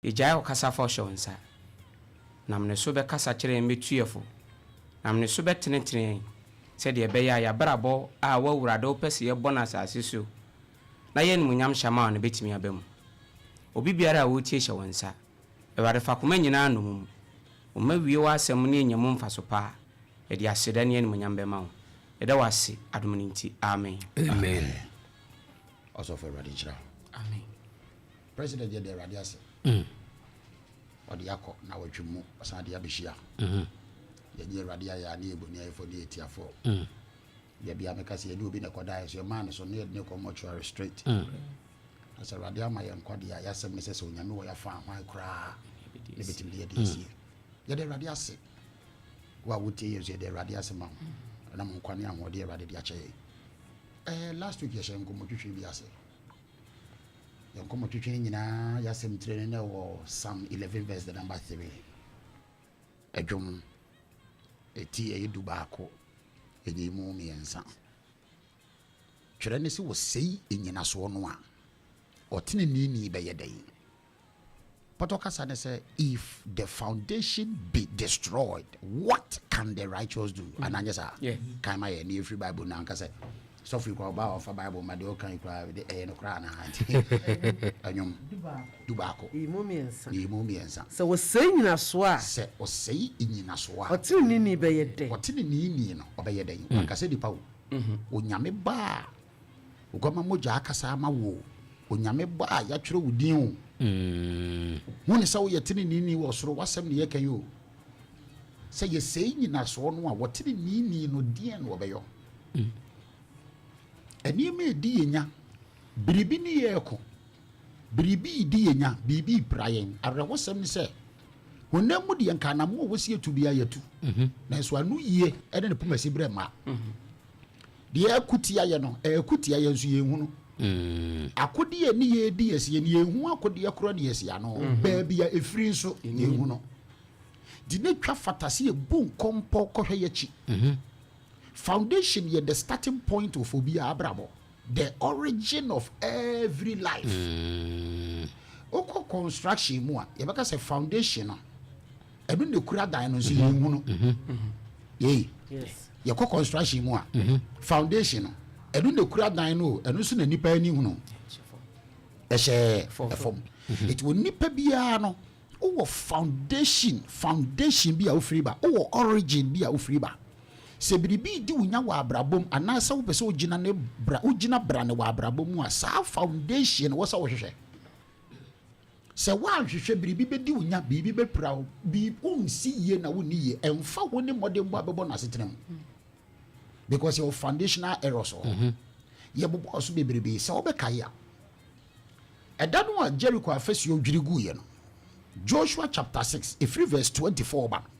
Yɛgyae ɔkasa fa ɔhyɛ wo nsa. Nam ne so bɛkasa kyerɛ yɛn bɛtu yɛn fo. Nam ne so bɛtenetene yɛn sɛdeɛ ɛbɛyɛ a yɛabrabɔ a wo Awurade wopɛ sɛ yɛbɔ no asase so na yɛ animuonyam hyɛ ma wo no bɛtumi aba mu. Obi biara a ɔretie hyɛ wo nsa. Awurade fa koma nyinaa nnommum. Wo mma wie w'asɛm ne yɛnya mu mfaso pa a, yɛde aseda ne animuonyam bɛma wo. Yɛda wo ase adom no nti. Amen. Amen. Ɔsɔfo Awurade nhyira wo. Amen. President yɛda Awurade ase. Ɔde akɔ na wɔtwe mu ɔsan de abɛhyia. Yɛnye Awurade ayɛ a ne yɛ boniayɛfoɔ ne yɛ tiafoɔ. Deɛ bia meka sɛ yɛne obi na ɛkɔdaeɛ so yɛmaa no so ne yɛde ne kɔ mortuary straight. Na sɛ Awurade ama yɛn nkwa deɛ a yɛasɛm ne sɛ sɛ Onyame wɔ yɛafa ahwan koraa ne bɛtumi de yɛde asie. Yɛde Awurade ase. Wo a wotie yɛn so yɛde Awurade ase ma wo. Ɛnam nkwa ne ahoɔden Awurade de akyɛ yɛn. Last week yɛhyɛ nkɔmmɔtwitwi bi ase. Yɛn nkɔmmɔtwitwi no nyinaa yɛasɛm tire no na ɛwɔ Psalm 11 verse the number 3. Ɛdwom ɛti ɛyɛ 11 ɛnyɛ mu 3. Twerɛ ne sɛ wɔsɛi nnyinasoɔ no a ɔteneneeni bɛyɛ dɛn? Pɔtɔ kasa ne sɛ if the foundation be destroyed, what can the righteous do? Ananyɛ saa? Kan ma yɛ ne yɛfiri Bible no anka sɛ sɔfo yi koraa ɔbaa ɔfa Bible ma deɛ ɔka yi koraa de ɛyɛ no koraa anaa nti ɛnwom 11. Yi mu 3. Yi mu 3. Sɛ wɔsɛe nnyinasoɔ a. Sɛ ɔsɛe nnyinasoɔ a. Ɔteneneeni bɛyɛ dɛn? Ɔteneneeni no ɔbɛyɛ dɛn? Wankasa nipa o. Onyame ba a oguama mogya akasa ama wo. Onyame ba a yɛatwerɛ wo din o. Hu ne sɛ woyɛ teneneeni wɔ soro w'asɛm ne yɛka yi o. Sɛ yɛsɛe nnyinasoɔ no a wɔteneneeni no deɛn na wɔbɛyɔ? Nneɛma edi yɛn nya, biribi ne yɛ ɛko, biribi di yɛn nya, biribi pira yɛn. Awerɛhosɛm ne sɛ honam mu deɛ nka anamo a wɔsi etu bi ayɛtu, nanso ano yie ɛne ne poma si berɛ mma. Deɛ ɛko tia yɛ no, ɛko tia yɛ nso yɛn hu no. Akodeɛ ne yɛ di yɛsi yɛn yɛn hu akodeɛ korɔ ne yɛsi ano. Baabi a efiri nso yɛn hu no. Di ne twa fata si ebu nkɔmpɔ kɔhwɛ yɛ akyi. Foundation yɛ the starting point of obi abrabɔ, the origin of every life. Wokɔ construction mu a yɛbɛka sɛ foundation no ɛno na ekura dan no nso yɛn hu no. Yei yɛkɔ construction mu a foundation no ɛno na ekura dan no ɛno nso na nipa ani hu no ɛhyɛ ɛfam. Eti wɔ nipa biara no wowɔ foundation bi a wofiri ba, wowɔ origin bi a wofiri ba. Sɛ biribi di wo nya wɔ abrabɔ mu anaasɛ wopɛ sɛ wogyina ne bra wogyina bra ne wɔ abrabɔ mu a saa foundation wɔ sɛ wohwehwɛ. Sɛ woanhwehwɛ biribi bɛdi wo nya, biribi bɛpira wo, biribi wonsi yie na wonni yie, ɛmfa wo ne mmɔdenbɔ a bɛbɔ no asetena mu. Because yɛwɔ foundational errors wɔ hɔ. Yɛbobɔɔ so bebrebe sɛ wobɛkae a. Ɛda no a Jericho afasuo dwiri guiɛ no, Joshua chapter 6, ɛfiri verse 24 ba no,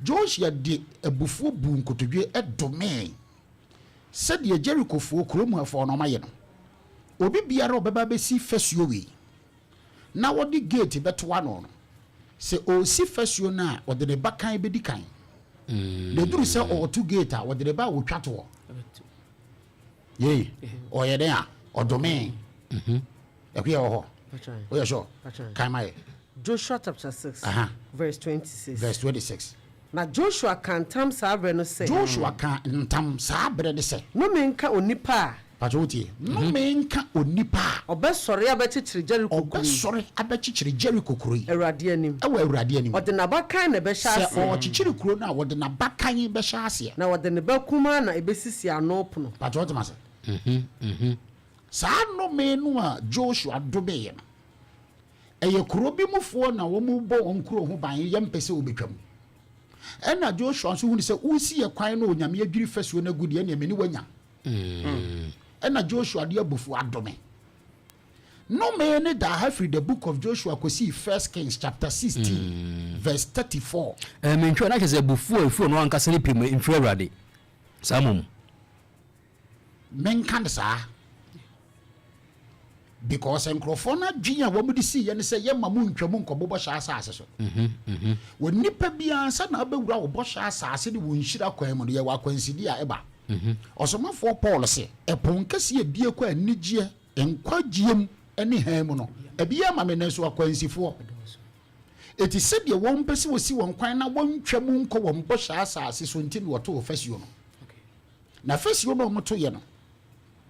Joshua de abufuo buu nkotodwe ɛdomee sɛdeɛ Jerichofoɔ kurom afoɔ no ɔmayɛ no. Obi biara a ɔbɛba bɛsi fasuo wei na wɔde gate bɛto ano no, sɛ ɔresi fasuo no a ɔde ne ba kan bɛdi kan. Na ɛduru sɛ ɔreto gate a ɔde ne ba a wɔtwa toɔ. Yei ɔyɛ dɛn a ɔdomee. Ɛkoyɛ wɔ hɔ. Woyɛ sure? Kan ma yɛ. Joshua chapter 6 verse 26. Verse 26. Na Joshua ka ntam saa berɛ no sɛ. Joshua ka ntam saa berɛ no sɛ. Nnome nka onipa a. Pàtó wotie. Nnome nka onipa a. Ɔbɛsɔre abɛkyekyere Jericho kuro yi. Ɔbɛsɔre abɛkyekyere Jericho kuro yi. Awurade anim. Ɛwɔ Awurade anim. Ɔde n'abakan na ɛbɛhyɛ aseɛ. Sɛ ɔkyekyere kuro no a wɔde n'abakan bɛhyɛ aseɛ. Na wɔde ne ba kumaa na ɛbɛsisi ano pono. Pàtó wote ma se. Saa nnome no a Joshua domeeɛ no, ɛyɛ kuro bi mufoɔ na wɔn bɔ wɔn kuro ho ban yɛmpɛ sɛ wɔbɛtwam. Ɛna Joshua nso hunu sɛ wosi yɛ kwan no Onyame adwiri fasuo no agu deɛ ɛnea mene wanya. Ɛna Joshua de abufuo adome. Nnome ne da ha firi the book of Joshua kɔsii First Kings chapter 16 verse 34. Mentwerɛ na kyerɛ sɛ abufuo a ɛfiri ɔno ankasa ne pɛ mu mfiri Awurade. Saa mmom. Menka no saa because nkurɔfoɔ no adwene a wɔn de si yɛ ne sɛ yɛma mu ntwa mu nkɔbɔ bɔhyɛ asase so. Wɔ nipa biara nsa na abɛwura wɔ bɔhyɛ asase ne wɔn nhyira kwan mu no yɛwɔ akwansidi a ɛba. Ɔsomafoɔ Paul sɛ ɛpon kɛseɛ ebie kɔ anigyeɛ nkwagyeɛ mu. ne hann mu no, ɛbi ama me nanso akwansifoɔ. Enti sɛdeɛ wɔmpɛ sɛ wɔsi wɔn kwan na wɔntwa mu nkɔ wɔn bɔhyɛ asase so nti na wɔtoo fasuo no. Na fasuo no a wɔtoeɛ no,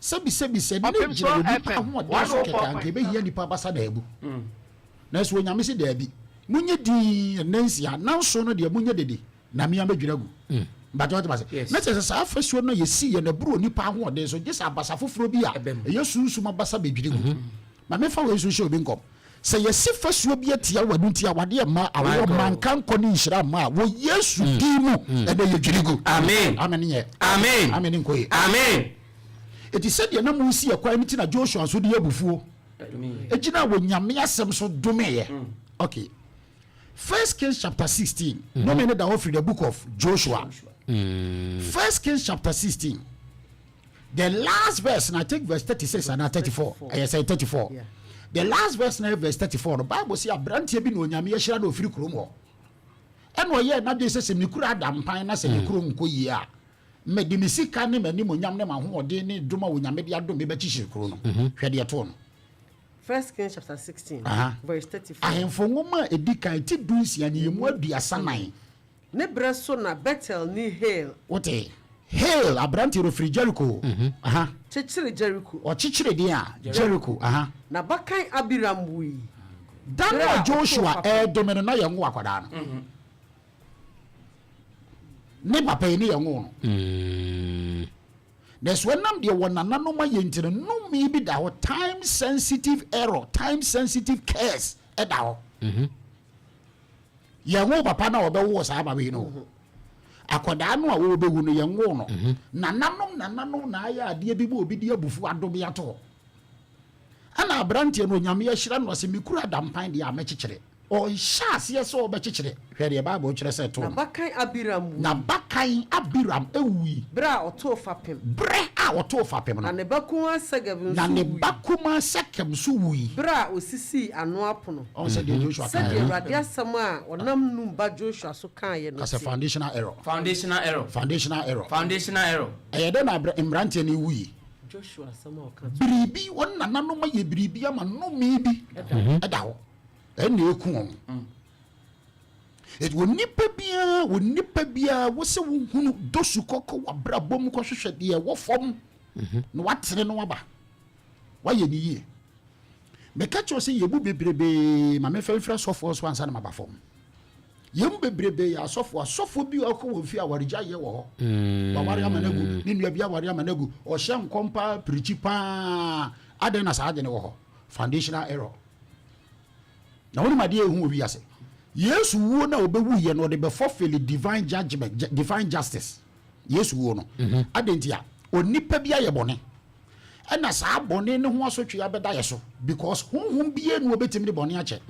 sɛbisɛbi sɛ na ɛgyina onipa ahoɔden so kɛkɛ a, anka ɛbɛhia nnipa abasa na abu. Nanso Onyame se daabi, monyɛ dinn nnansia, nnanson no deɛ monyɛ dede, na me ara mɛdwiri agu. Mpakyɛ wote m'ase? Na kyerɛ sɛ saa fasuo no a yɛsiiɛ no ɛboro onipa ahoɔden so, gye sɛ abasa foforɔ bi a ɛyɛ sunsum abasa bɛdwiri gu. Ma memfa wei nso nhyɛ obi nkɔm. Sɛ yɛsi fasuo bi atia wo ɛno nti awadeɛ mma, awoɔ mma, nkankɔ ne nhyira mma a, wɔ Yesu din mu ɛnɛ yɛdwiri gu. Amen. Amen nyɛ. Amen. Amen nkɔ yie. Amen. Enti sɛdeɛ na moresi ɛkwan no nti na Joshua nso de abufuo gyinaa wɔ Nyame asɛm so domeeɛ. Okay. First Kings chapter 16, nnome no da hɔ firi the book of Joshua. First Kings chapter 16. The last verse na I think verse 36 anaa 34 ɛyɛ sɛ 34. The last verse na yɛ verse 34 no Bible sɛ aberanteɛ bi na Onyame ahyira na ɔfiri kurom hɔ. Ɛna ɔyɛɛ n'adwene sɛ sɛ me kuro ada mpan na sɛ me kuro nkɔ yie a mede me sika ne m'animonyam ne m'ahoɔden ne dom a Onyame de adom me bɛkyekyere kuro no. Hwɛ deɛ ɛtoo no. First Kings chapter 16 verse 34. Ahemfo nwoma a ɛdi kan ti 16 nyiyimu 34. Ne berɛ so na Betelni Hiel. Wote? Hiel, aberanteɛ no, ɔfiri Jeriko. Aha. Kyekyere Jeriko. Ɔkyekyere deɛn a? Jeriko. Aha. N'abakan Abiram wui. Da no Berɛ a a ɔtoo Joshua fapem. redome no, na yɛnwoo akwadaa no. Ne papa yi, ne yɛnwoo no. Nanso ɛnam deɛ wɔn nananom ayɛ nti no, nnome bi da hɔ, time sensitive error, time sensitive curse da hɔ. Yɛnwoo papa no a ɔbɛwoo saa ababaa yi no o. Akwadaa no a ɔrebɛwu no, yɛnwoo no. Mhm. Nananom nananom na ayɛ adeɛ bi ma obi de abufuo adome ato hɔ. Ɛna aberanteɛ no, Onyame ahyira no, ɔse mekura adampan deɛ a mɛkyekyere. Ɔnhyɛ aseɛ sɛ ɔbɛkyekyere. Hwɛ deɛ Bible kyerɛ sɛ ɛtoo no. N'abakan Abiram wui. N'abakan Abiram wui. Berɛ a ɔtoo fapem. Berɛ a ɔtoo fapem no. Na ne ba kumaa Segeb nso Na ne wui. ba kumaa Sekem nso wui. Berɛ a ɔsisii ano apono. Ɔhu sɛ deɛ Joshua kaeɛ Sɛdeɛ no. Awurade asɛm a ɔnam Nun ba Joshua so kaeɛ no Ka sɛ teɛ. foundational error. Foundational error. Foundational error. Foundational error. Ɛyɛ dɛn na abrɛ mmeranteɛ no wuiɛ? Joshua asɛm a ɔka too. Biribi, wɔn nananom ayɛ biribi ama nnome bi da hɔ. Ɛna ɛku wɔn. Eti onipa biara, onipa biara, wo sɛ wohunu dɔ sukɔ kɔ w'abrabɔ mu kɔhwehwɛ deɛ ɛwɔ fam na watene no aba. Wayɛ ne yie. Meka kyerɛ wo sɛ yɛn mu bebrebee, ma memfa mfiri asɔfoɔ so ansa na maba fam. Yɛn mu bebrebee yɛ asɔfoɔ. Asɔfoɔ bi a ɔkɔ wɔn fie awaregyaeɛ wɔ hɔ. Waware ama no agu, ne nua bi aware ama no agu. Ɔhyɛ nkɔm paa, pirikyi paa. Adɛn na saa ade no wɔ hɔ? Foundational error. Na wonim adeɛ a ɛhu wɔ wiase? Yesu wuo no a ɔbɛwuiɛ no, ɔde bɛfɔfele divine judgment, divine justice. Yesu wuo no. Adɛn nti a? Onipa bi ayɛ bɔne. Ɛna saa bɔne no ho asotwe abɛda yɛ so because honhom biara ni obetumi de bɔne akyɛ.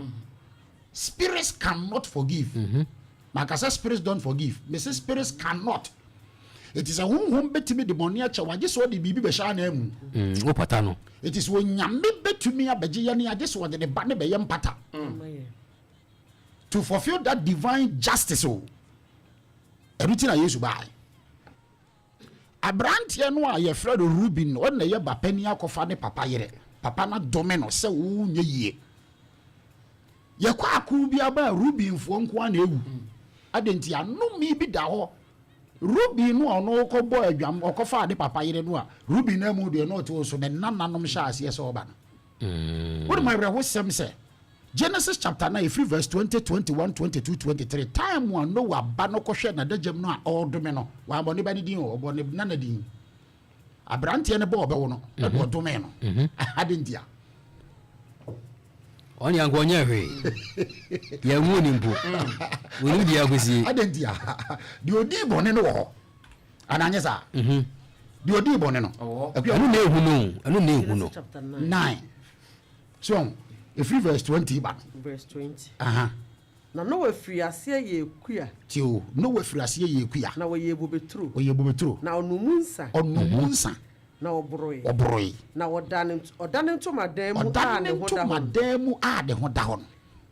Spirits cannot forgive. Maka sɛ spirits don't forgive. Mese spirits cannot. Eti sɛ honhom betumi de bɔne akyɛ wagye sɛ ɔde biribi bɛhyɛ anan mu. Mm, wo pata no. Eti sɛ Onyame betumi abɛgye yɛn agye sɛ ɔde ne ba ne bɛyɛ mpata. To fulfill that divine justice o. Ɛno ti na Yesu baae. Aberanteɛ no a yɛfrɛ no Ruben no, ɔno na ɛyɛ ba panin akɔfa ne papa yere. Papa no adome no sɛ wonyɛ yie. Yɛkɔ ako bi aba a Rubenfoɔ nko ara na ɛwu. Adɛn nti? Anome bi da hɔ. Ruben no a ɔno ɔkɔbɔ adwam, ɔkɔfaa ne papa yere no a, Ruben amu deɛ na ɔte hɔ so ne nananom hyɛ aseɛ sɛ ɔba no. Wonim awerɛhosɛm sɛ Genesis chapter 9 ɛfiri verse 20, 21, 22, 23 time a Noah ba no kɔhwɛ n'adagyam no a ɔredome no, wammɔ ne ba no din o, ɔbɔ ne nana din. Aberanteɛ no bɔ ɔbɛwo no ɛna mhm. ɔdome no. Mhm. Ade ntia. Ɔne anka ɔnyɛ hwee. Yɛnwo ne mpo. Wɔnim deɛ akɔsie. Ade ntia. Deɛ ɔdii bɔne no wɔ hɔ. Anaa nyɛ saa? Mhm. Deɛ ɔdii bɔne no. Ɛno na ehu no. Ɛno na ehu no. 9. So ɔho, ɛfiri verse 20 ba no. Verse 20. Aha. Na Noa firii aseɛ yɛɛ kua. Tie o, Noa firii aseɛ yɛɛ kua. Na ɔyɛɛ bobeturo. Ɔyɛɛ bobeturo. Na ɔnom mu nsa. Ɔnom mu nsa. Na ɔboroe. Ɔboroe. Na ɔdaa ne ɔda ne ntomadan mu a ne ho da hɔ no. Ɔda ne ntomadan mu a ne ho da hɔ no.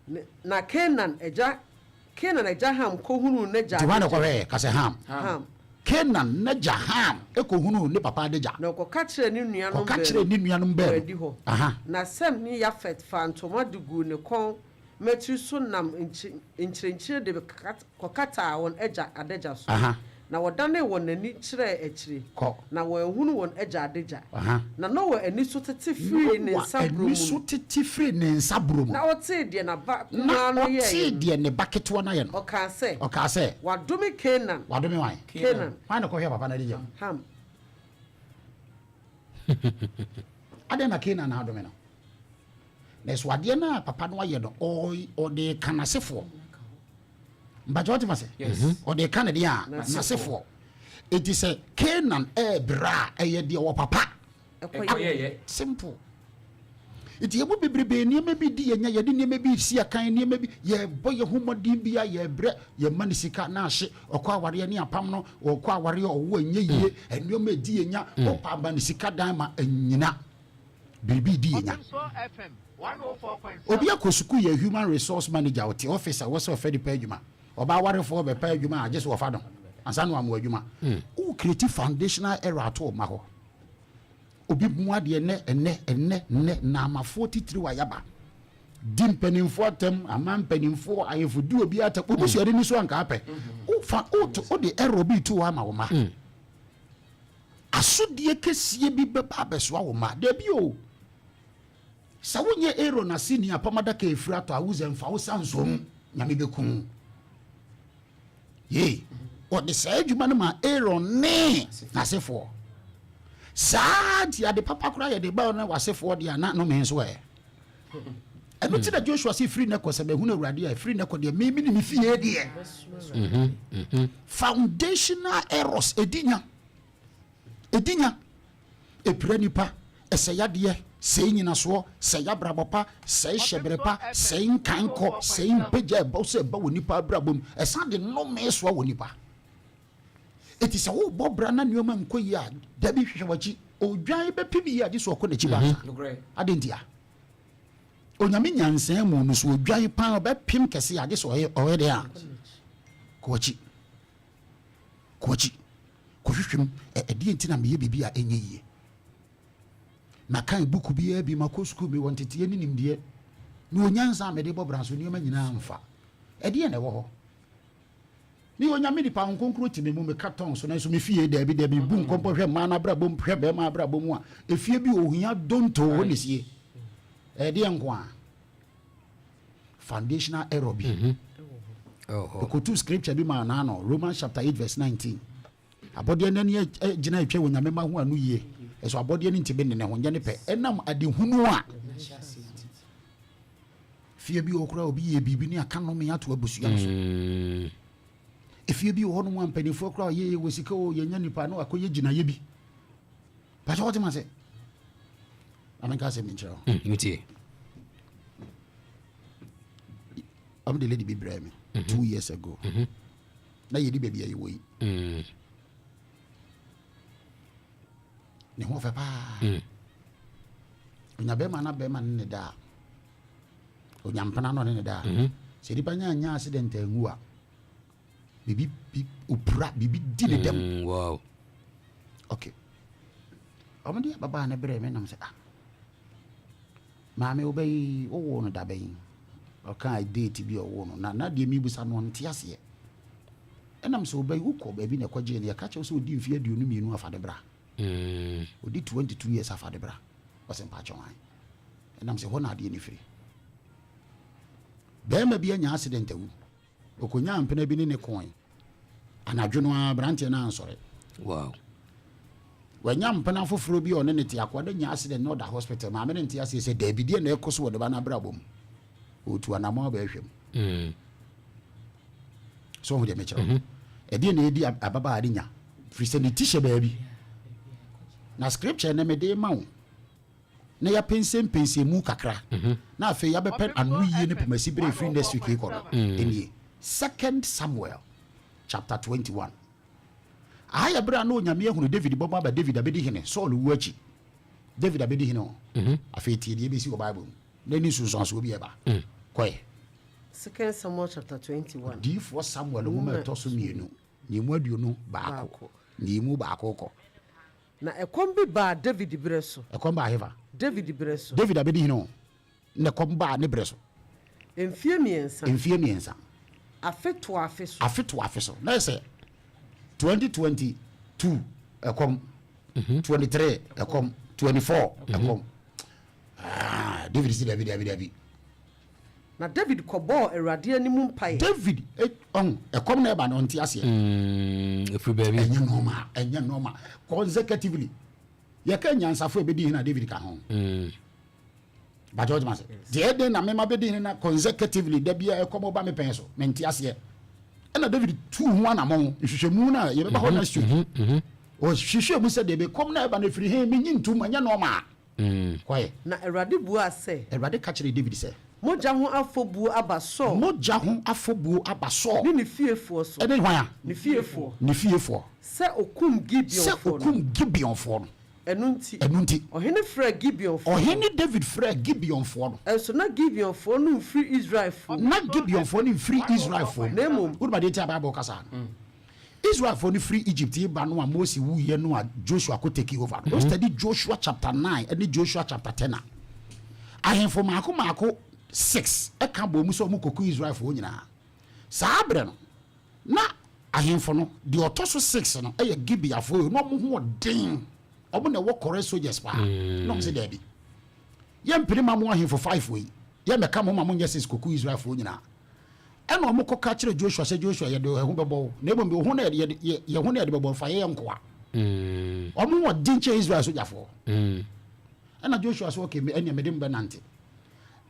Ne, na Kanaan agya, Kanaan agya Ham kɔhunuu n'agya Nti hwan na adagya. ɛkɔhwɛɛ? Ka sɛ Ham. Ham. Kanaan n'agya Ham kɔhunuu ne papa adagya. Na ɔkɔka kyerɛɛ ne nuanom Kɔka kyerɛɛ baanu ne nuanom wɔ baanu. adihɔ. Aha. Na Sem ne Yafet faa ntoma de guu ne kɔn mmatiri so nam nkyirenkyire de kɔkataa wɔn agya adagya so, na wɔdanee wɔn ani kyerɛɛ akyire, na wɔanhunu wɔn agya adagya. Na Noa ani so tete firii ne Noa nsa borɔ ani mu so no, tete firii ne nsa borɔ mu na no. ɔtee deɛ na ba Na kumaa no ɔtee yɛeɛ no, deɛ ne ba ketewa no ayɛ no, ɔkaa sɛ, ɔkaa sɛ. Wɔadome Kanaan. Wɔadome hwan? Kanaan. Hwan na ɔkɔhwɛɛ papa no adagya mu? Ham. Adɛn na Kanaan na adome no? Nanso adeɛ no a papa no ayɛ no, ɔde reka n'asefoɔ. Mpakyɛ wote ma sɛ? Ɔde reka ne deɛ a n'asefoɔ. Enti sɛ Canaan ɛrebrɛ a, ɛyɛ deɛ wɔ papa. Ɛkɔyɛyɛ. Simple. Nti yɛn mu bebrebe nneɛma bi di yɛn nya, yɛde nneɛma bi si akan, nneɛma bi yɛbɔ yɛn ho mmɔden bi a yɛbrɛ, yɛma no sika na ahye, ɔkɔ awareɛ ne apam no, ɔkɔ awareɛ ɔwo ɛnyɛ yie, nneɛma ɛdi yɛn nya, ɔpa ama no sika dan ma ɛnyina. Biribi redi yɛn nya. Obi akɔ sukuu yɛ human resource manager, ɔte office a ɛwɔ sɛ ɔfa nipa adwuma. Ɔbaa awarefoɔ bɛpɛ adwuma a, gye sɛ wɔfa no ansa na wamoa adwuma. Wo create foundational error ato wo mma hɔ. Obi mu adeɛ nnɛ, ɛnnɛ, ɛnnɛ, nnɛ, Naamafoɔ titiriw a yɛaba. Di mpanimfoɔ atɛm, ama mpanimfoɔ, ahemfo di obi atɛm. Wo busuani ni so anka apɛ. Wofa, wode error bi to hɔ ama wo mma. Asodie kɛseɛ bi bɛba abɛsoa wo mma. Dabi o! Sɛ wonyɛ Aaron aseni apam adaka a ɛfiri atɔ a, wo dze mfa wo sa nsɔ mu, Nyame bɛku wo. Yei, ɔde saa adwuma no maa Aaron ne n'asefoɔ. Saa nti ade papa koraa yɛde ba ne w'asefoɔ deɛ a na nome nso ɛ. Ɛno ti na Joshua sɛ firi nnɛ kɔ sɛ mahunu Awurade a firi nnɛ kɔ deɛ me ne me fie deɛ. Foundational errors ɛdi nya. Ɛdi nya. Ɛpira nipa, ɛsɛe adeɛ, sɛe nyinasoɔ, sɛe abrabɔ pa, sɛe hyɛberɛ pa, sɛe nkankɔ, sɛe mpagya ɛba sɛ ɛba wɔ nipa abrabɔ mu. Ɛsan de nnome soa wɔ nipa. Enti sɛ worebɔ bra na nneɛma nkɔ yie a, dabi hwehwɛ w'akyi. Odwan bɛpem yie a, gye sɛ ɔkɔ n'akyi ba ansa. Adɛn ntia? Onyame nyansaa mu no, sɛ odwan paa ɔbɛpem kɛse a, gye sɛ ɔyɛ ɔyɛ dɛn a? Kɔ w'akyi. Kɔ w'akyi. Kɔhwehwɛ mu. Ɛ ɛdeɛn nti na meyɛ biribi a ɛnyɛ yie? Makan buku biara bi, makɔ sukuu, mewɔ nteteeɛ ne nimdeɛ. Mewɔ nyansa a mede bɔ bra nso nneɛma nyinaa mfa. Ɛdeɛn na ɛwɔ hɔ? Meyɛ Onyame nipa, Honhom Kronkron te me mu, meka tɔn so, nanso me fie, daabi, daabi, mebu nkɔmpɔ hwɛ mmaa no abrabɔ mu, hwɛ bɛrima abrabɔ mu a, efie bi ohia dontoo hɔ na esie. Ɛyɛ deɛ nko a? Foundational error bi. Ɛkɔtu scripture bi maa n'ano, Romans chapter 8 verse 19. Abɔdeɛ no ani gyina atwa wɔ Nyame ma ho ano yie, ɛso abɔdeɛ no ntumi ne ne ho nyɛ ne pɛ, ɛnam adehunu a Fie bi wɔ hɔ koraa obi yɛ biribi ne aka nnome ato abusua no so. Mm. Efie bi wɔ hɔnom a mpanimfoɔ koraa yɛ wɔ sika o yɛnya nipa na wakɔyɛ gyinaeɛ bi. Pakyɛ wɔte ma sɛ. Maame nka asɛm bi nkyerɛ wo. Mm, Ɔmo de lady bi brɛ me mm-hmm. 2 years ago. Na yɛdi baabi a yɛwɔ yi. Mm. Ne ho ɔfɛ paa. Onya bɛrima na bɛrima ne ne da a onya mpena no ne ne da a mhm. sɛ nipa nya nya accident anwu a biribi bi opira biribi di ne dɛm mm, okay wɔn de ababaa ne brɛ me nam sɛ ah maame wobɛyi wowoo no da bɛn ɔka date bi a ɔwoo no na na deɛ mebusa no ɔnte aseɛ ɛnam sɛ wobɛyi wokɔ baabi na ɛkɔgyee no yɛka kyerɛ sɛ ɔdi mfeɛ 22 afa de bra ɔdi 22 years afa de bra ɔsɛ mpakyɛ wan ɛnam sɛ hɔ na adeɛ no firi. Barima bi anya accident awu. Ɔkɔnyaa mpena bi ne ne koe. Anadwo no ara, aberanteɛ no ansɔre. Wow. Wanya mpena foforɔ bi a ɔne ne te. Akoa no anya accident na ɔda hospital. Maame no nte aseɛ sɛ daabi deɛ na ɛkɔ so wɔ ne ba no abrabɔ mu. Ɔtu anammɔn abɛhwɛ mu. So ɔho deɛ mekyerɛ wo. Ɛdeɛ na ɛdi ababaa no nya. Firi sɛ ne ti hyɛ baabi. Na scripture no mede ma wo. na yɛapɛnsɛmpɛnsɛn mu kakra, na afei yɛabɛpɛ anoyie ne pomasi berɛ ɛfiri next week rekɔ no, ɛnie, Second Samuel chapter 21. Aha yɛ berɛ a na Onyame ahunu David bɔbɔ aba David abɛdi hene, Saul wuo akyi. David abɛdi hene o. Afei tie deɛ ɛbɛsi wɔ Bible mu, na ɛni nsunsuansoɔ bi ɛba. Kɔɛ. Second Samuel chapter 21. Odiyifoɔ Samuel nwoma ɛtɔ so mmienu. Nyiyimu 21. Nyiyimu baako kɔ. Na ɛkɔm bi baa Dawid berɛ so. Ɛkɔm baa hefa? Dawid berɛ so. Dawid abɛdi hene o, na ɛkɔm baa ne berɛ so. Mfeɛ mmiɛnsa. Mfeɛ mmiɛnsa. Afe to afe so. Afe to afe so. Na yɛ sɛ 2022 ɛkɔm, 23 ɛkɔm, 24 ɛkɔm. Ah, David si dabi dabi dabi. Na David kɔbɔɔ Awurade anim mpaeɛ. David ɔn ɛkɔm na ɛba no ɔnte aseɛ. Ɛfiri baabi. Ɛnyɛ normal, ɛnyɛ normal. Consecutively, yɛka nyansafo a ɛbɛdi hene a David ka ho. Bàtɛ ɔtuma sɛ. Deɛ ɛden na mema bɛdi hene na consecutively da bi a ɛkɔm ba me pɛn so, mente aseɛ. Ɛna David tuu ho anamɔn, nhwehwɛmu no a yɛbɛba hɔ next week. Ɔhwehwɛ mu sɛ deɛ bɛkɔm na ɛba no ɛfiri he, menyi ntom, ɛnyɛ normal. Kɔɛ. Na Awurade buaa sɛ. Awurade ka kyerɛɛ Dawid sɛ. Mogya ho afɔbuo aba Saul. Mogya ho afɔbuo aba Saul. Ne ne fiefoɔ so. Ne hwan a? Ne fiefoɔ. Ne fiefoɔ. Sɛ ɔkum Gibeonfoɔ no. Sɛ ɔkum Gibeonfoɔ no. Ɛno nti. Ɛno nti. Ɔhene frɛɛ Gibeonfoɔ no. Ɔhene Dawid frɛɛ Gibeonfoɔ no. Nso na Gibeonfoɔ no mfiri Israelfoɔ mu. Na Gibeonfoɔ no mfiri Israelfoɔ mu. Na mmom. Wonim adeɛ nti a Bible ka saa no? Israelfoɔ no firi Egypt reba no a Mose wuiɛ no a Joshua kɔ take over no, wo study Joshua chapter 9 ne Joshua chapter 10 a, ahemfo mmaako mmaako six ka bɔɔ mu sɛ wɔn kɔku Israelfoɔ nyinaa. Saa berɛ no, na ahemfo no, deɛ ɔtɔ so six no yɛ Gibeafoɔ, na wɔn ho ɔden, wɔn na ɛwɔ correct soldiers paa, na wɔn sɛ daabi, yɛmpene ma mo ahemfo five yi, yɛmmɛka mo ma monyɛ six kɔku Israelfoɔ nyinaa. Ɛnna wɔkɔka kyerɛɛ Joshua sɛ, Joshua, yɛde yɛn ho bɛbɔ wo, na mmom wo ho na yɛde, yɛn ho na yɛde bɛbɔ wo, fa yɛn yɛ nkoa. Wɔn wɔ den kyɛn Israel sogyafoɔ. Ɛnna Joshua sɛ, okay, ɛnneɛ mede mo bɛnante.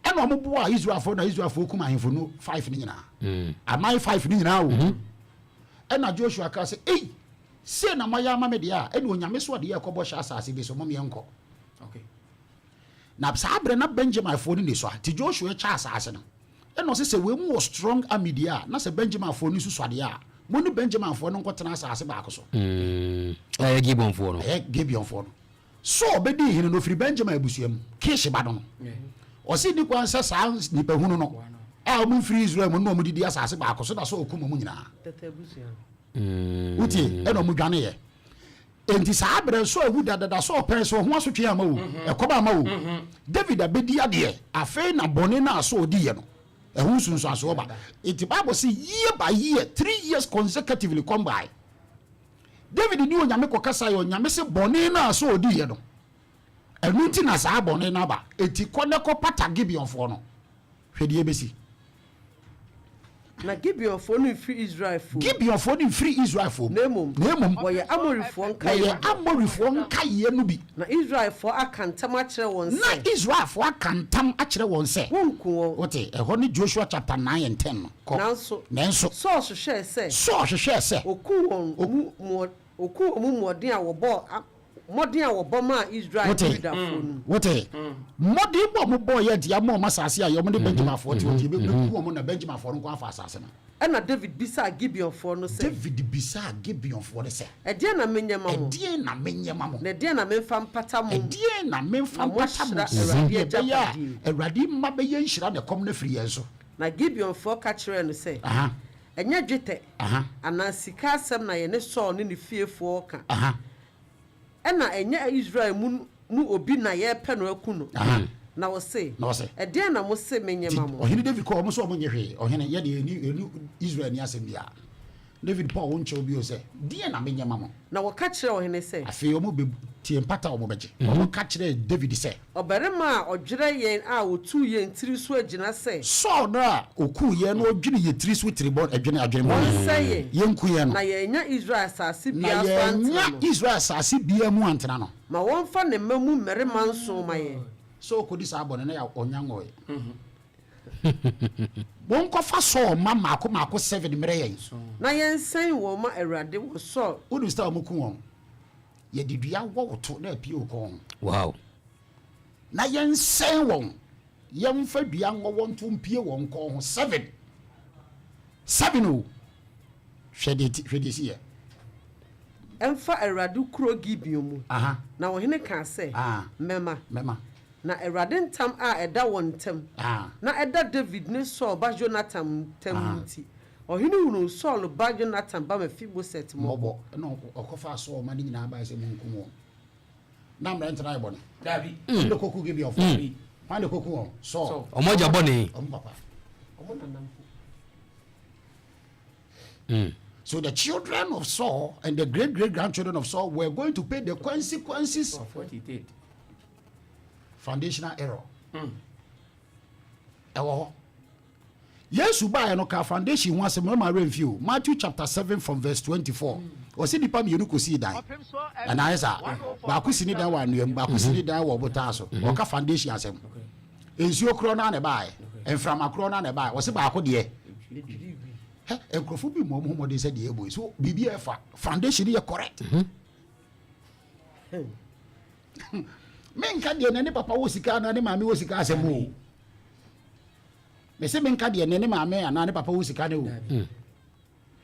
Ɛnna wɔboaa Israelfoɔ na Israelfoɔ kum ahemfo no five no nyinaa. Aman five no nyinaa o. Ɛnna Joshua kaa sɛ, ei, sei na moayɛ ama me deɛ a, ɛnna Onyame so ɔde yɛn rekɔ bɔhyɛ asase bi so, mom yɛnkɔ. Na saa berɛ na Benjaminfoɔ no nni so a, nti Joshua kyɛ asase no. Ɛna ɔse sɛ wei mu wɔ strong army deɛ a, na sɛ Benjaminfoɔ no nso sua deɛ a, mo ne Benjaminfoɔ no nkɔtena asaase baako so. Ɛyɛ Gibeonfoɔ no. Ɛyɛ Gibeonfoɔ no. Saul bɛdii hene no, ɔfiri Benjamin abusua mu, Kish ba no no. Ɔse nni kwan sɛ saa nnipahunu no a wɔn mfiri Israel mu no na wɔn didi asaase baako so, na Saul kum wɔn nyinaa. Wotie? Ɛna wɔn dwaneeɛ. Enti saa berɛ no, Saul awu dadada, Saul pɛɛ sɛ ɔho asotwe amma o, ɛkɔm amma o. David abɛdi adeɛ, afei na bɔne no a Saul diiɛ no, ɛho nsunsuansoɔ ba. Enti Bible se year by year, 3 years consecutively kɔm baeɛ. David ne Onyame kɔkasaeɛ, Onyame se bɔne no a Saul diiɛ no, ɛno nti na saa bɔne no aba. Enti kɔ na kɔpata Gibeonfoɔ no. Hwɛ deɛ ɛbɛsi. Na Gibeonfoɔ no mfiri Israelfoɔ mu. Gibeonfoɔ no mfiri Israelfoɔ mu. Na mmom. Na mmom. Wɔyɛ Amorifoɔ nkaeɛ no bi. Wɔyɛ Amorifoɔ nkaeɛ no bi. Na Israelfoɔ aka ntam akyerɛ wɔn sɛ. Na Israelfoɔ aka ntam akyerɛ wɔn sɛ. Wɔnku wɔn. Wote, ɛhɔ ne Joshua chapter 9 and 10 no. Kɔ. Nanso. Nanso. Saul hwehwɛɛ sɛ. Saul hwehwɛɛ sɛ. Ɔku wɔn mu mu ɔku wɔn mu mmɔden a wɔbɔɔ mmɔden a wɔbɔ maa Israel ne Yudafoɔ no mu. Wote? Mmɔden bɔ a wɔbɔɔ yɛ nti yɛama wɔn asase a wɔn ne Benyaminfoɔ te hɔ nti yɛbɛku wɔn na Benyaminfoɔ no nko afa asase no. Ɛnna Dawid bisaa Gibeonfoɔ no sɛ. Dawid bisaa Gibeonfoɔ no sɛ. Ɛdeɛn na menyɛ ma mo? Ɛdeɛn na menyɛ ma mo? Na ɛdeɛn na memfa mpata mo? Ɛdeɛn na memfa mpata mo? Na moahyira Awurade Sɛdeɛ ɛbɛyɛ a agyapadeɛ. Awurade mma bɛyɛ nhyira na ɛkɔm no afiri yɛn so. Na Gibeonfoɔ ka kyerɛɛ no sɛ. Ɛnyɛ dwetɛ anaa sika asɛm na yɛne Saul ne ne fiefoɔ reka, ɛnna ɛnyɛ Israel mu mu obi na yɛrepɛ no aku no. Na ɔse, Ɛdeɛn na mose menyɛ Nti ma mo? Ɔhene David kɔɔ, wɔn nso wɔn nyɛ hwee. Ɔhene, yɛ deɛ yɛnni, yɛnni Israel ni asɛm biara. David paw wɔn kyɛw bio sɛ, Deɛn na menyɛ ma mo? Na wɔka kyerɛɛ ɔhene sɛ. Afei wɔn bɛ tie mpata a wɔbɛgye. Wɔka kyerɛɛ David sɛ. Ɔbarima a ɔdwerɛ yɛn a ɔtuu yɛn tiri so agyina sɛ. Saul no a ɔkuu yɛn na ɔdwene yɛn tiri so tiri bɔne, adwene, adwene bɔne. Ɔnsɛe yɛn. Yɛnku yɛn no. Na yɛannya Israel asase Na biara so antena yɛannya no. Israel asase biara mu antena no. Ma wɔmfa ne mma mu mmarima nson mma yɛn. Sɛ ɔkɔdi saa bɔne no a, ɔnnya nwɔeɛ. Monkɔfa Saul mma mmaako mmaako seven mmrɛ yɛn. Na yɛnsɛn wɔn mma Awurade wɔ Saul. Wonim sɛ wɔku wɔn? Yɛde dua wɔ wo to na apue wo kɔn ho. Wow. Na yɛnsɛn wɔn. Yɛmfa dua nwɔ wɔn to mpue wɔn kɔn ho seven. Seven o. Hwɛ deɛ hwɛ deɛ ɛsi yɛ. Ɛmfa Awurade kuro Gibeon mu. Na ɔhene kaa sɛ, Mɛma. Mɛma. Na Awurade ntam a ɛda wɔn ntam, na ɛda Dawid ne Saul ba Yonatan ntam nti, Ɔhene hunuu Saulo ba Yonatan ba Mefiboset mmɔbɔ. Mmɔbɔ. Ɛnna ɔkɔfaa Saul mma no nyinaa bae sɛ, Munkum wɔn. Na mmerante no ayɛ bɔne? Dabi. Hwan na ɛkɔkuu Gibeonfoɔ? Dabi. Hwan na ɛkɔkuu wɔn? Saul. Wɔn agya bɔne. Wɔn papa. Wɔn nana mpo. So the children of Saul and the great great grandchildren of Saul were going to pay the consequences of what he did. Foundational error. Ɛwɔ hɔ. Yesu baeɛ no kaa foundation ho asɛm ɛma werɛ mfi o. Matthew chapter 7 from verse 24. Ɔsi nipa mmienu kɔsii dan. Ɛna ayɛ saa. Baako si ne dan wɔ anwea mu, baako si ne dan wɔ ɔbotan so. Ɔka foundation asɛm. Nsuo korɔ no a na ɛbaeɛ. Mframa korɔ no a na ɛbaeɛ. Ɔsi baako deɛ. Hɛ, nkurɔfoɔ bi mmɔ wɔn ho mmɔden sɛ deɛ ɛbɔ yi. So biribi a ɛfa foundation yɛ correct. Menka deɛ na ne papa wɔ sika anaa ne maame wɔ sika asɛm o. Mese menka deɛ ne ne maame anaa ne papa wɔ sika ne o.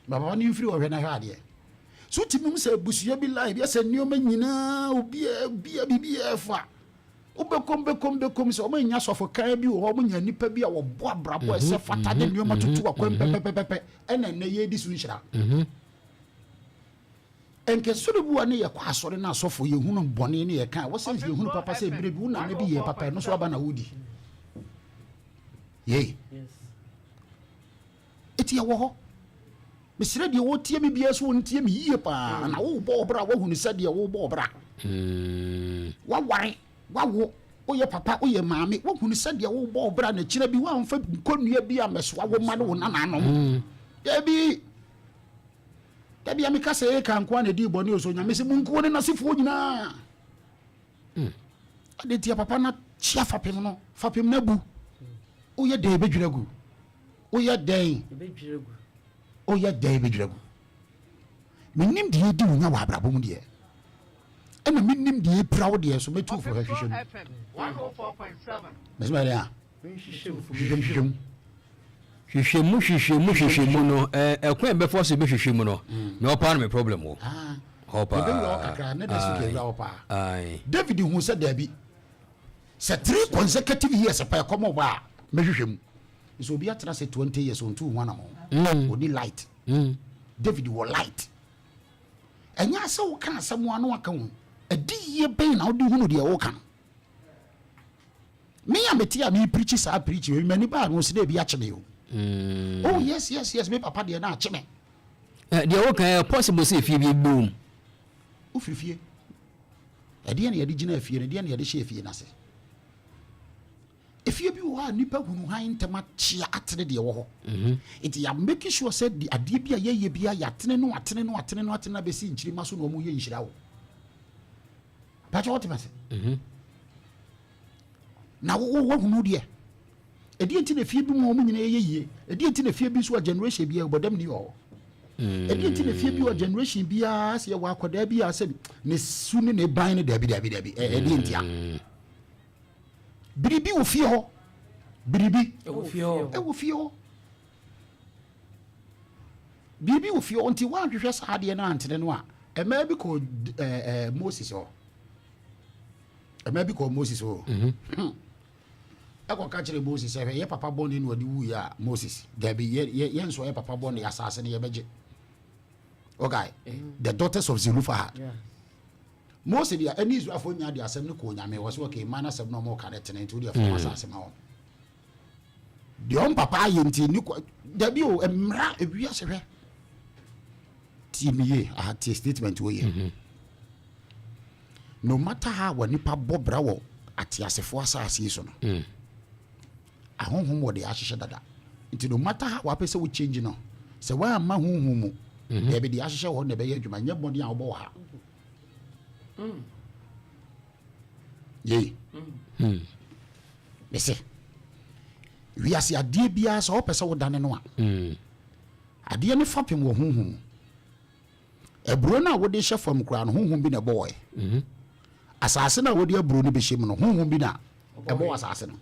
Papa ne mfiri ɔhwɛ na hwɛ adeɛ. So tumi mu sɛ abusua bi line bi sɛ nneɛma nyinaa obiara bia biribiara fa. Wobɛkɔm bɛkɔm bɛkɔm sɛ ɔmo nya sɔfo kan bi wɔ hɔ, ɔmo nya nipa bi a wɔbɔ abrabɔ ɛsɛ fata ne nneɛma tutu akwan pɛpɛpɛpɛ, ɛna ɛnɛ yɛdi so nhyira. Nkɛsoro bi wa ne yɛkɔ asɔre no, asɔfo yɛhunu bɔne ne yɛka wɔ sɛ yɛhunu papa sɛ mmerɛ bi wo nana bi yɛ papa, ɛno so aba na wodi yei. Ɛti ɛwɔ hɔ. Mesrɛ deɛ wɔtie me biara so wɔntie me yie paa na wobɔ ɔbra, woahunu sɛ deɛ wobɔ ɔbra, waware, wawo, woyɛ papa, woyɛ maame, woahunu sɛ deɛ wobɔ ɔbra na kyerɛ bi woamfa nkɔnnua bi a mɛsoa wo ma ne wo nananom. Dabi dabi, a meka sɛ ɛka nkoa na ɛdii bɔne o, so Nyame sɛ monkuo ne nasefoɔ nyinaa. Ade ntia papa na kyia fapem no, fapem no abu. Woyɛ dɛn bɛdwira gu? Woyɛ dɛn, woyɛ dɛn bɛdwira gu? Menim deɛ ɛdi wo nya wɔ abrabɔ mu deɛ, ɛna menim deɛ ɛpira wo deɛ, so mɛtu fo hwɛ, hwehwɛ mu. Mɛsɛ mɛdɛn a hwehwɛ mu, hwehwɛ mu. Hwehwɛ mu, hwehwɛ mu, hwehwɛ mu no, ɛkwan bɛfa so bɛhwehwɛ mu no na ɔpaa no me problem wɔ hɔ paa. Yɛbɛwura hɔ kakra ne next week yɛwura hɔ paa. Aye. David hu sɛ daabi, sɛ 3 consecutive years pɛ ɛkɔm ɔba a, mɛhwehwɛ mu. Nso obi atena sɛ 20 years ɔntu ho anammɔn, ɔni light. David wɔ light. Ɛnyɛ sɛ woka asɛm a na waka ho ɛdi yie bɛn na wode hunu deɛ woka no. Me a mete a mepreach saa preach wei, m'ani baa no sɛ dɛ ebi akye me o. Oh yes, me papa deɛ na akye me. Deɛ woka ɛ possible sɛ efie bi bɛwɔ mu. Wofiri fie, ɛdeɛ na yɛde gyina afie no, ɛdeɛ na yɛde hyɛ afie no ase. Efie bi wɔ hɔ a nipa hunu han ntɛm akyea atene deɛ wɔ hɔ, nti yɛ make sure sɛ de adeɛ bi a yɛyɛ bi a yɛatene no, atene no, atene no, atene no abɛsi nkyirima so na wɔn yɛ nhyira wo pàtɛ wɔte ma se na wo wahunu deɛ. Ɛdeɛ nti na efie bi mu a wɔn nyinaa yɛ yie? Ɛdeɛ nti na efie bi nso a generation bi a ɔbɔdam ni wɔ hɔ? Ɛdeɛ nti na efie bi wɔ generation biara sɛ yɛwɔ akwadaa bi a sɛ ne su ne ne ban no? Dabi, dabi, dabi. Ɛdeɛ nti a biribi wɔ fie hɔ, biribi ɛwɔ fie hɔ. Ɛwɔ fie hɔ, biribi wɔ fie hɔ. Nti woanhwehwɛ saa adeɛ no antene no a, ɛmaa bi kɔ ɛɛ ɛɛ Moses hɔ, ɛmaa bi kɔ Moses hɔ. Ɛkɔka kyerɛ Moses sɛ, hwɛ, yɛ papa bɔne na ɔde wuyɛ a, Moses, dabi, yɛ yɛ yɛn nso yɛ papa bɔne, asase no yɛbɛgye. Okay, the daughters of Zelophehad. Mose deɛ ɛne Israelfoɔ nyinaa de asɛm no kɔɔ Nyame wɔ sɛ, okay, mma no asɛm no ɔmo ka no tene, nti wodeɛ fam asase ma wɔn deɛ ɔm papa ayɛ nti ne kɔ. Dabi o, mmara ewiase. Hwɛ, tie me yie aha, tie statement wɔ yie. No matter how wɔ nipa bɔ bra wɔ ateasefoɔ asase yi so no, ahonhom wɔ deɛ ahyehyɛ dada. Nti no matter how wapɛ sɛ wo change no, sɛ woamma honhom mu daabi, deɛ ahyehyɛ wɔ hɔ na ɛbɛyɛ adwuma, nyɛ mmɔden a wobɔ wɔ ha yei. Mese wiase adeɛ biara, sɛ wopɛ sɛ wodane no a, adeɛ no fapem wɔ honhom mu. Aburo no a wode hyɛ fam koraa no, honhom bi na ɛbɔ wɔɛ. Asase no a wode aburo no bɛhyɛ mu no, honhom bi na ɛbɔ wɔ asase no.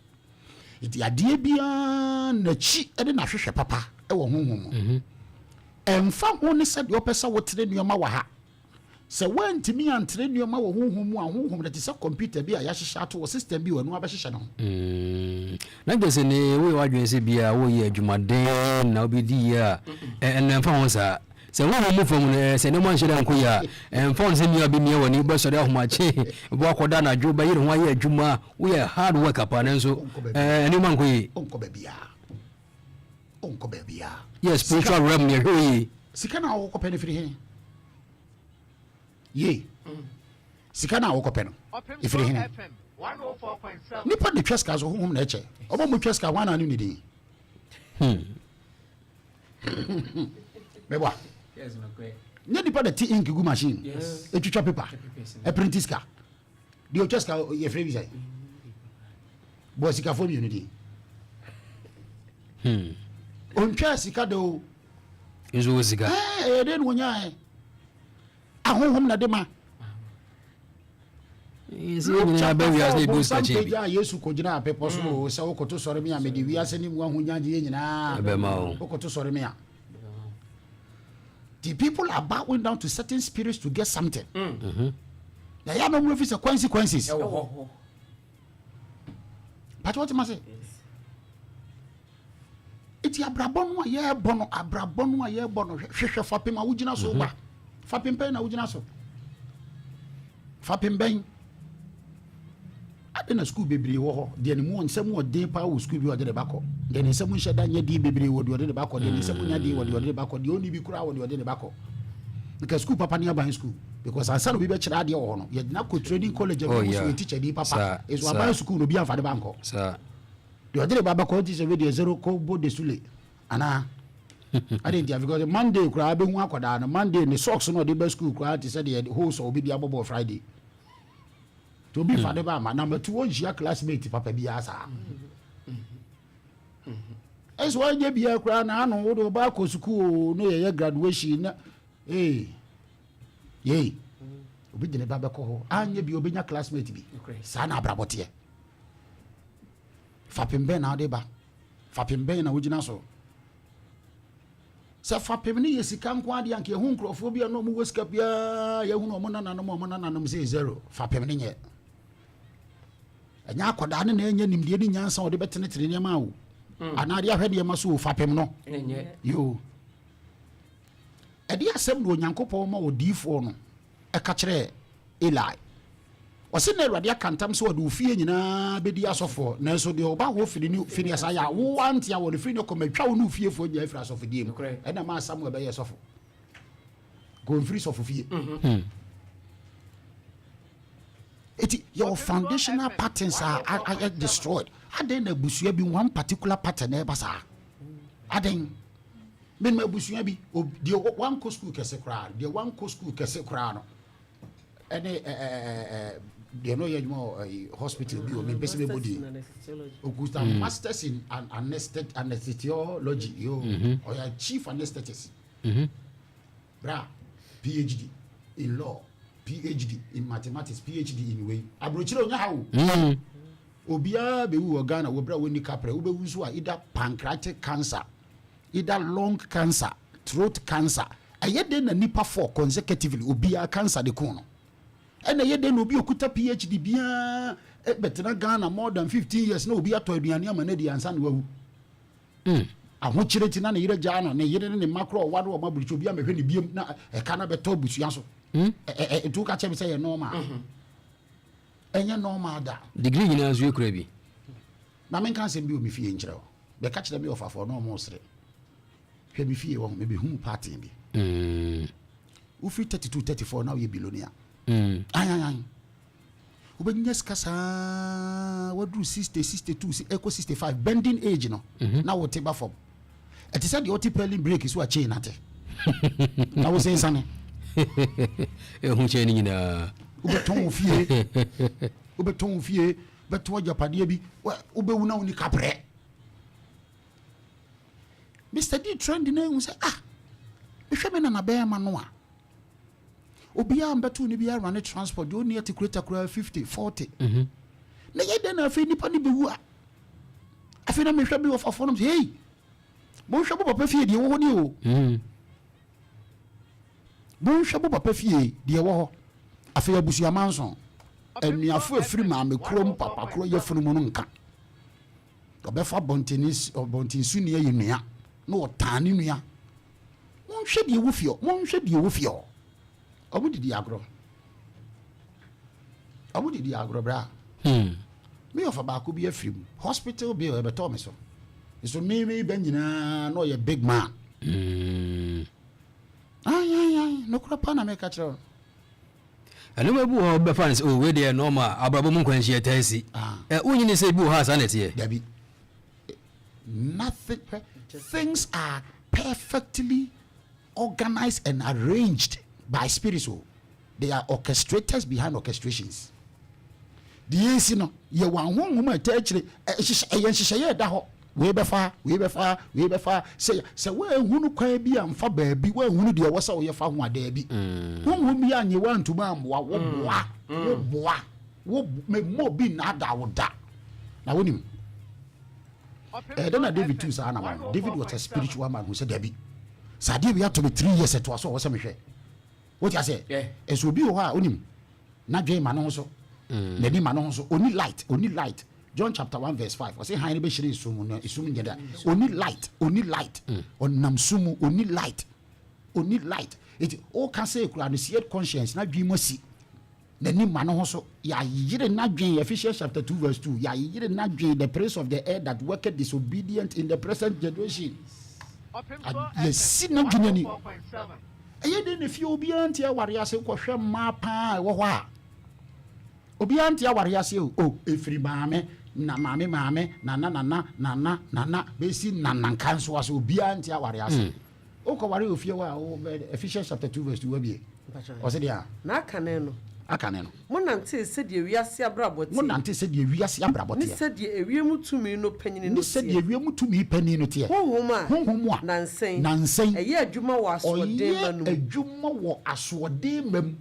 Nti adeɛ biara n'akyi de n'ahwehwɛ papa wɔ honhom mu. Ɛmfa ho ne sɛdeɛ wopɛ sɛ wotene nneɛma wɔ ha. Sɛ woantumi antere nneɛma wɔ honhom mu a, honhom no te sɛ kɔmputa bi a yɛahyehyɛ ato hɔ, system bi wɔ ɛno ara bɛhyehyɛ ne ho. Na kyerɛ sɛ ne woyɛ w'adwene sɛ bi a woyɛ adwumaden na wobɛdi yie a, ɛno ɛmfa ho saa. Sɛ honhom mu fam no, sɛ nneɛma nhyɛ da nkɔ yie a, ɛmfa ho sɛ mia wobɛmia w'ani, wobɛsɔre ahomakye, wobɛkɔda anadwo, wobɛyere ho ayɛ adwuma, woyɛ hard work apa, nanso nneɛma nkɔ yie. Wonkɔ baabiara. Wonkɔ baabiara. Yɛ spiritual realm no yɛhwɛ yie. Sika no a wokɔpɛ no firi he? Yie. Sika no a wokɔpɛ no, ɛfiri he? Nipa na twa sika so, honhom na ɛkyɛ. Ɔma mu twa sika, hwan na anim ne din? Mɛboa. Nyɛ nipa na ti ink gu machine, ɛtwitwa paper, ɛprinti sika. Deɛ ɔtwa sika yɛfrɛ bi sɛ bɔ sikafoɔ mmienu din. Ɔntwaa sika da o. Nso wɔ sika. Ɛyɛ dɛn na ɔnyaeɛ? Ahonhom na de ma. Luke chapter 4 bonsam pagyaa Yesu kɔgyinaa bepɔ so o sɛ wokoto sɔre me a mede wiase ne mu ahonyagyeɛ nyinaa wokoto sɔre me a. The people are bowing down to certain spirits to get something. Na yɛ anam fi sɛ consequences. But what must say? Eti abrabɔ no a yɛrebɔ no abrabɔ no a yɛrebɔ no hwehwɛ fapem a wogyina so ba. Fapem pɛn na wogyina so. Fapem bɛn. Ade na sukuu bebree wɔ hɔ. Deɛ ne mu nsɛm wɔ den paa wɔ sukuu bi ɔde ne ba kɔ. Deɛ ne nsɛm nhyɛ da nyɛ den bebree wɔ deɛ ɔde ne ba kɔ. Deɛ ne nsɛm nya den wɔ deɛ ɔde ne ba kɔ. Deɛ ɔnni bi koraa wɔ deɛ ɔde ne ba kɔ. Nka sukuu papa ne aban sukuu. Because ansa na obi bɛkyerɛ adeɛ wɔ hɔ no, yɛde no akɔ training college a Oh, bi yeah. so yɛ teacher ni papa. Saa, Nso saa. aban sukuu no obi amfa ne ba nkɔ. Saa. Deɛ ɔde ne ba bɛkɔ nti sɛ wei deɛ zero kɔ bɔ de sule anaa. Ade nti because Monday koraa bɛhu akwadaa no Monday ne socks no ɔde ba school koraa te sɛ deɛ hose a obi de abɔ bɔɔl Friday. Nti obi fa ne ba ama na matu wɔnhyia classmate papa biara saa. Ɛsɛ wɔnyɛ biara koraa na ano wode ɔba akɔ sukuu o na yɛyɛ graduation na ee yei obi de ne ba bɛkɔ hɔ anyɛ bi obɛnya classmate bi saa na abrabɔ teɛ. Fapem bɛn na wode ba? Fapem bɛn na wogyina so? Sɛ fapem no yɛ sika nko adeɛ anka yɛhu nkurɔfoɔ bi a na wɔwɔ sika biara yɛhunu wɔn nananom wɔn nananom sɛ zero. Fapem no nyɛ. Ɛnyɛ akwadaa no na ɛnyɛ nimdeɛ ne nyansa a ɔde bɛtenetene nneɛma o. Anaa de ahwɛ nneɛma so o fapem no. Yoo. Ɛde asɛm na Onyankopɔn ma odiyifoɔ no ɛka kyerɛɛ Eli. Ɔse na Awurade aka ntam sɛ ɔde wo fie nyinaa bɛdi asɔfoɔ, nanso deɛ ɔba hɔ firi ne Fineas ayɛ a wo ante a wɔde firi ne kɔ matwa wo ne wo fiefoɔ nyinaa afiri asɔfodie mu. Ɛna maa Samuel bɛyɛɛ sɔfo. Kɔmfiri sɔfo fie. Eti yɛwɔ foundational patterns a ayɛ destroyed. Adɛn na abusua bi one particular pattern na ɛba saa? Adɛn? Menim abusua bi, deɛ wankɔ school kɛse koraa, deɛ wankɔ school kɛse koraa no, ɛne deɛ no ɔyɛ adwuma wɔ hospital bi o, mempɛ sɛ mɛbɔ din. Okuta masters in anesthesiology, yo, ɔyɛ chief anesthetist. Bra, PhD in law, PhD in mathematics, PhD in wei. Aburokyire onya ha o. Obiara bɛwu wɔ Ghana wɔ berɛ a wɔnni kaprɛ. Wobɛwu nso a either pancreatic cancer, either lung cancer, throat cancer. Ɛyɛ dɛn na nipa four consecutively obiara cancer de ko no? Ɛna ɛyɛ dɛn na obi okuta PhD biara bɛtena Ghana more than 15 years na obi atɔ aduane ama no adi ansa na wawu? Ahokyere nti na ne yere gyaa no, ne yere ne ne mma koraa ɔware wɔn aburukyi obi amɛhwɛ ne biem na ɛka no bɛtɔ abusua so. Nti woka kyerɛ me sɛ ɛyɛ normal? Ɛnyɛ normal da. Degree nyinaa nso yɛkura bi. Ma menka asɛm bi wɔ me fie nkyerɛ wo. Bɛka kyerɛ me ɔfafoɔ na ɔmo resere. Hwɛ me fie wɔ ho, mebɛhuu pattern bi. Wofiri 32, 34 na woyɛ billionaire. Ae ae ae. Wobɛnya sika saa waduru 60, 62, ɛkɔ 65, bending age no, na wote ba fam. Ɛte sɛ deɛ ɔte pɛlin break so a chain ate. Na wo sensane. Ehu chain no nyinaa. Wobɛtɔn wo fie. Wobɛtɔn wo fie, bɛtɔn agyapadeɛ bi, wobɛwu na wonni kaprɛ. Mister D trend no ehu sɛ ah, mehwɛ me nana bɛrima no a, obiara mbɛto ne biara rane transport deɛ ɔnni atikuleta koraa 50, 40. Na yɛ dɛn na afei nipa no bɛwu a, afei na mehwɛ me ɔfafoɔ nom sɛ hei, monhwɛ mo papa fie deɛ ɛwɔ hɔ ni o. Monhwɛ mo papa fie, deɛ ɛwɔ hɔ. Afei abusua manson, anuafo a ɛfiri maame korɔ mu papa korɔ yafunu mu no nka. Ɔbɛfa abɔnten soni ayɛ nua na ɔtan ne nua. Monhwɛ deɛ ɛwɔ fie hɔ, monhwɛ deɛ ɛwɔ fie hɔ. Wɔn didi agorɔ. Wɔn didi agorɔ bra. Hmm. Me ɔfa baako bi afiri mu. Hospital bill ɛbɛtɔ me so. Nso me me ba nyinaa na ɔyɛ big man. Hmm. Ayi ayi ayi, nokorɛ pa na meka kyerɛ wo. Nneɛma bi wɔ hɔ a wobɛfa no sɛ, oh, wei deɛ normal, abrabɔ mu nkwanhyia taa si. Ah. Ɛ, wonnye nni sɛ ebi wɔ hɔ a saa na ɛteɛ? Dabi. Nothing, things are perfectly organized and arranged by spirits o. They are orchestrators behind orchestrations. Deɛ ɛresi no, yɛwɔ ahonhom a ɛtaa akyire, ɛyɛ nhyehyɛeɛ a ɛda hɔ. Wei bɛfa ha, wei bɛfa ha, wei bɛfa ha. Sɛ sɛ woanhunu kwan bi amfa baabi, woanhunu deɛ ɛwɔ sɛ woyɛ fa ho a, daabi. Honhom bi annye wo antumi ammoa wo, boa, wo boa, wo mma obi nnaadaa wo da. Na wonim, ɛyɛ dɛn na David tuu saa anamɔn no? David was a spiritual man, hu sɛ daabi, sɛ adeɛ wei ato me 3 years ɛtoa so a, ɛwɔ sɛ mehwɛ. Wote aseɛ? Nso obi wɔ hɔ a, wonim, n'adwene ma ne ho so, n'ani ma ne ho so, ɔnni light, ɔnni light. John chapter 1 verse 5, ɔse hann no bɛhyerɛn esum mu, na esum nyɛ da. Ɔnni light, ɔnni light, ɔnam sum mu, ɔnni light, ɔnni light. Enti, woka sɛ kura no seared conscience, n'adwene mu asi, n'ani ma ne ho so, yɛayeyere n'adwene, Ephesians chapter 2 verse 2, yɛayeyere n'adwene, the prince of the air that worketh disobedient in the present generation. Yɛsi n'adwene ani. Ɛyɛ dɛn na fie obiara nte aware ase kɔhwɛ mmaa paa a ɛwɔ hɔ a obiara nte aware ase o o efiri maame na maame maame nana nana nana nana bɛsi nana nka nso ase obiara nte aware ase hmm. wokɔware wɔ fie hɔ a wobɛ Ephesians chapter 2 verse 2 wabie ɔse deɛ a na akane no akane no Monantee sɛdeɛ wiase abrabɔ teɛ. Monante sɛdeɛ wiase abrabɔ teɛ. Ne sɛdeɛ ewiem tumi no panin no teɛ. Ne sɛdeɛ ewiem tumi panin no teɛ. Honhom a. Honhom a. Nansa yi. Nansa yi. Ɛyɛ adwuma wɔ asoɔden mma no mu. Ɔyɛ adwuma wɔ asoɔden mma mu.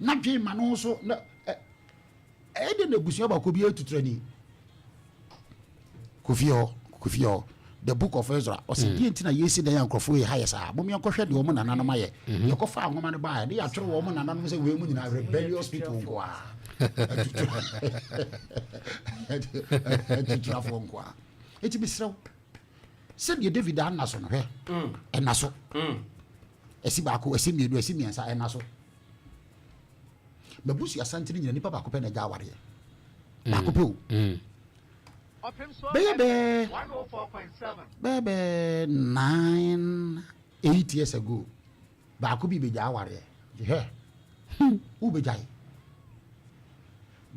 N'adwene ma no nso na ɛ ɛyɛ dɛ na abusua baako bi atuturani. Kɔ fie hɔ, kɔ fie hɔ. The Book of Ezra. Ɔsɛ mm. deɛ nti na yɛsi dan a nkurɔfoɔ yi ha yɛ saa. Mom yɛnkɔhwɛ deɛ wɔn nananom ayɛ. Mm-hmm. Yɛkɔfa nwoma no baeɛ ne yɛatwerɛ wɔn nananom sɛ wei mu nyinaa rebellious people nko a. Atuturafoɔ nko a. Eti mesrɛ wo sɛdeɛ David anna so no hwɛ mm. ɛna so. Mm. Ɛsi baako, ɛsi mmienu, ɛsi mmiɛnsa, ɛna so. M'abusua santene nyina nipa baako pɛ na agya awareɛ. Baako pɛ o. Bɛyɛ bɛɛ bɛyɛ bɛɛ 9, 8 years ago baako bi bɛgya awareɛ. Hwɛ wobɛgyae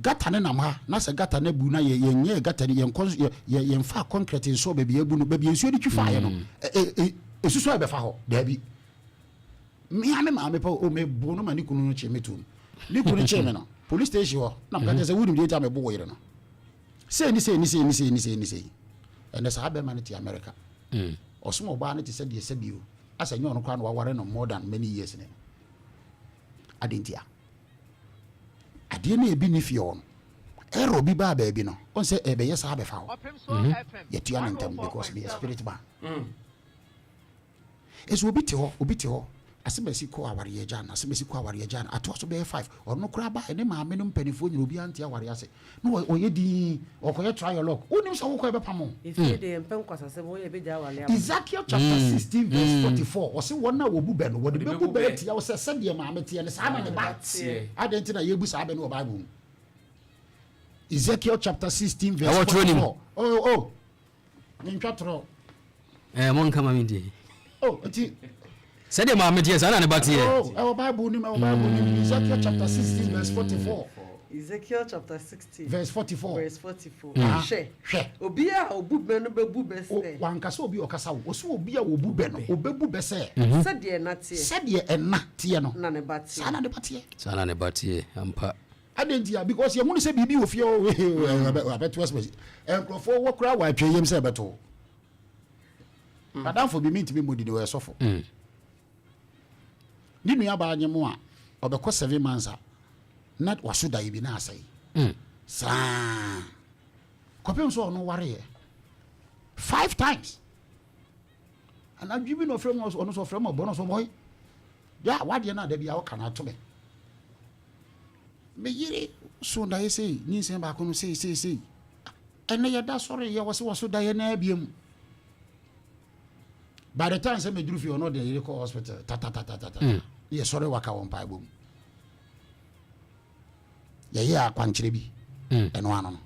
gata ne nam ha na sɛ gata no abu na yɛnyɛ gata no yɛnkɔ yɛmfa concrete nsɔ baabi abu no baabi nsuo de twi faeɛ no ɛsusu a ɛbɛfa hɔ daabi. Me ara me maame pɛ o, me bo no ma ne kunu no kyee me toom. Ne kunu kyee me no, police station hɔ, na meka kyerɛ sɛ wonim deɛ nti a mebo wo yere no. Sei ne sei ne sei ne sei ne sei ne sei. Ɛnɛ saa bɛrima no te America. Mm. Ɔsom ɔbaa no te sɛ deɛ sɛbi o, asɛ nyɛ ɔno koraa na waware no more than many years ne no. Adɛn ntia? Adeɛ no ebi ne fie hɔ no, error bi baa baabi no, ɔn sɛ ɛbɛyɛ saa bɛfa hɔ. Mm-hmm. Yɛtua no ntɛm because meyɛ spirit man. Mm. Nso obi te hɔ, obi te hɔ, asemasi kɔ awareɛ agya no, asemasi kɔ awareɛ agya no, atoa so bɛyɛ five, ɔno koraa baeɛ, ne maame no mpanimfoɔ nyina obiara nte awareɛ ase, na ɔyɛ dinn, ɔkɔyɛ try your luck, wonim sɛ wokɔ ɛbɛpam wo. Efie deɛ yɛmpɛ nkwasasɛm, woyɛ bɛgya awareɛ ama. Ezekiel chapter 16 verse 44, ɔse wɔn a wɔbu bɛ no, wɔde bɛbu bɛ atia wo sɛ sɛdeɛ maame teɛ no, saa na ne ba teɛ. Adɛn nti na yɛbu saa bɛ no wɔ Bible mu? Ezekiel chapter 16 verse 44. Oh, oh. Mentwa torɔ. Ɛɛ mo nka ma mi die. Oh, nti. Sɛdeɛ maame teɛ saa na ne ba teɛ. Oh, ɛwɔ Bible nim, ɛwɔ Bible nim. Ezekiel chapter 16 verse 44. Ezekiel chapter 16 verse 44. Verse 44. Mm. Hwɛ. Hwɛ. Obi a obu bɛ no bɛbu bɛ sɛ. Wankasa obi a ɔkasa wo. Ɔsɛ obi a obu bɛ no, obebu bɛ sɛ. Mhm. Sɛdeɛ ɛna teɛ. Sɛdeɛ ɛna teɛ no. Na ne ba teɛ. Saa na ne ba teɛ. Saa na ne ba teɛ, ampa. Adɛn ntia? Because yɛhunu sɛ biribi wɔ fie hɔ abɛto asɛm nkurɔfoɔ wɔ koraa wɔ atwa yam sɛ ɛbɛto. Madamfo bi mentumi mmɔ dini, ɔyɛ sɔfo. Ne nuabaa nye mo a ɔbɛkɔ 7 months a na waso daeɛ bi na asɛe saa kɔpem sɛ ɔno wareɛ five times. Anadwo bi na ɔfrɛ mu, ɔno nso ɔfrɛ mu ɔbɔ no so bɔe. Ya wadeɛ no a da bi a woka no ato me. Me yere so daeɛ sei, nyinsɛn baako no sei sei sei. Ɛnɛ yɛda sɔre yɛ wɔ se wɔ so daeɛ no abiem. By the time sɛ meduru fie, ɔno de yere kɔ hospital tatatatata. Ne yɛsɔre waka wɔ mpaebɔ mu. Yɛyɛ akwankyerɛ bi. Ɛno ano no.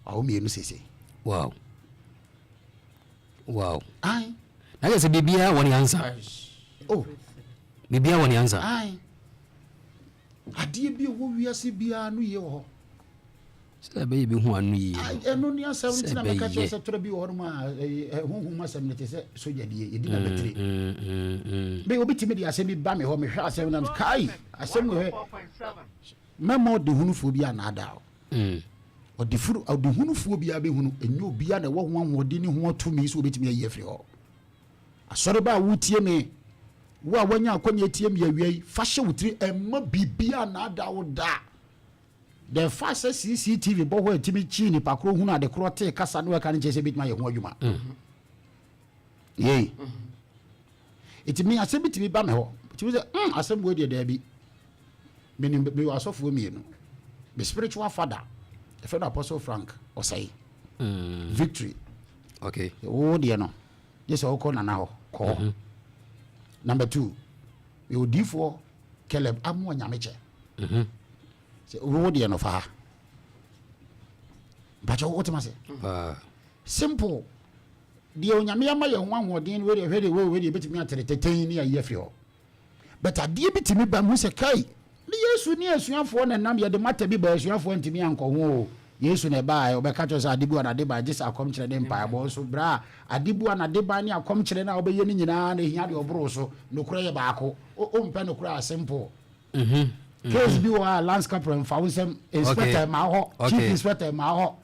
Wawo mmienu sese. Wow. Ai. Na kyerɛ sɛ biribiara wɔ ne ansa. Oh. Biribiara wɔ ne ansa. Ai. Adeɛ bi a ɛwɔ wiase biara no yie wɔ hɔ. Sɛ ɛbɛyɛ bi hu ano yie. Ai, ɛno ne asɛm Sɛ nti na meka kyerɛ ɛbɛyɛ. sɛ torɔ bi wɔ hɔnom a honhom asɛm no te sɛ sogyadeɛ, yɛdi na bɛtire. Bɛ obi tumi de asɛm bi ba me hɔ, mehwɛ asɛm no, kai, asɛm wɔ hɛ. Mɛma ɔdehunufoɔ bi anaadaa wo. Ɔdehunufoɔ biara bɛhunu, ɛnyɛ obiara na ɛwɔ ho ahoɔden ne ho atumi sɛ obɛtumi ayi afiri hɔ. Asɔreba a wotie me, wo a woanya akɔnya tie me awia yi, fa hyɛ wo tiri, ɛmma biribiara anaadaa wo da. The fact sɛ CCTV bɔ hɔ a ɛtumi kyii nipa korɔ hunu ade korɔ tee kasa ne wɔka no nkyerɛ sɛ ɛbɛtumi ayɛ ho adwuma. Yei. Ɛti me asɛm bi tumi ba me hɔ. Tumi sɛ, asɛm wei deɛ daabi. Menim mewɔ asɔfoɔ mmienu. Me spiritual father, yɛfrɛ no Apostle Frank Ɔsɛe. Victory. Wo deɛ no, gye sɛ wokɔ nana hɔ, kɔ hɔ. Number two, mewɔ diifoɔ Caleb Amoah Nyamekyɛ. Sɛ wo deɛ no fa ha. Mpakyɛ wotem ase? Paa. Simple. Deɛ Onyame ama yɛn ho ahoɔden no, wei deɛ hwɛ deɛ wei deɛ bɛtumi atere tɛtɛn ne ayi afiri hɔ. But adeɛ bi tumi ba mu sɛ kai, ne Yesu ne asuafoɔ na nam yɛde mata bi ba, asuafoɔ ntumi ankɔ ho o. Yesu na ɛbaa ɔbɛka kyerɛ sɛ ade bu anade ba, gye sɛ akɔmkyerɛ ne mpaebɔ nso. Berɛ a ade bu anade ba ne akɔmkyerɛ no a wobɛyɛ no nyinaa na ɛhia deɛ ɔboro so. Nokorɛ yɛ baako. Wompɛ nokorɛ a, simple. Case bi wɔ hɔ a lance corporal mfa wo nsɛm, inspector ma hɔ, chief inspector ma hɔ,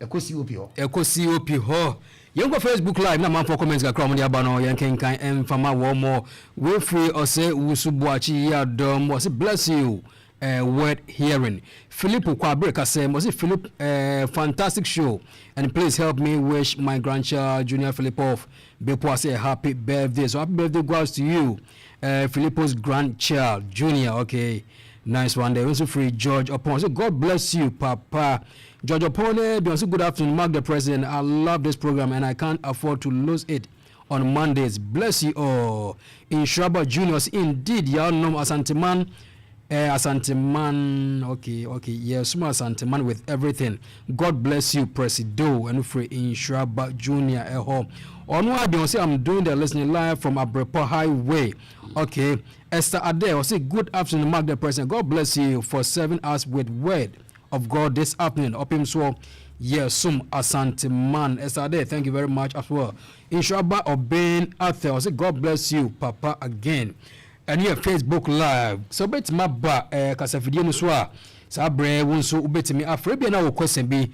ɛkɔ COP hɔ. Ɛkɔ COP hɔ. Yɛnkɔ Facebook Live na amanfoɔ comment kakra a wɔde aba no yɛnkenkan ɛmfama wɔn mɔ. Wefiri ɔsɛ Wusu Boakye yi adɔm, ɔsɛ bless you word hearing. Philip Kwabere Kasem ɔsɛ Philip, fantastic show and please help me wish my grandchild Junior Philip of Bepo ase a happy birthday. So happy birthday goes to you, Philippo's grandchild Junior. Okay, nice one there. Also free George Opon. So God bless you, Papa. George Opon, eh, good afternoon, Mark the President. I love this program and I can't afford to lose it on Mondays. Bless you all. Inshraba Juniors, indeed, y'all know Asanteman. Asanteman, okay, yes, Asanteman with everything. God bless you, Presido, and free Inshraba Junior. Eho. Ono Abion say I'm doing the listening live from Abrepo Highway. Okay, Esther Ade, say good afternoon, Mark the President. God bless you for serving us with word of God this afternoon. Opim so, yes, some Asante man. Esther Ade, thank you very much as well. Inshraba Obin Arthur, say God bless you, Papa, again. Ɛne yɛ Facebook Live sɛ wobɛtumi aba kasafidie no so a, saa berɛ wo nso wobɛtumi afrɛ bia na wɔ question bi.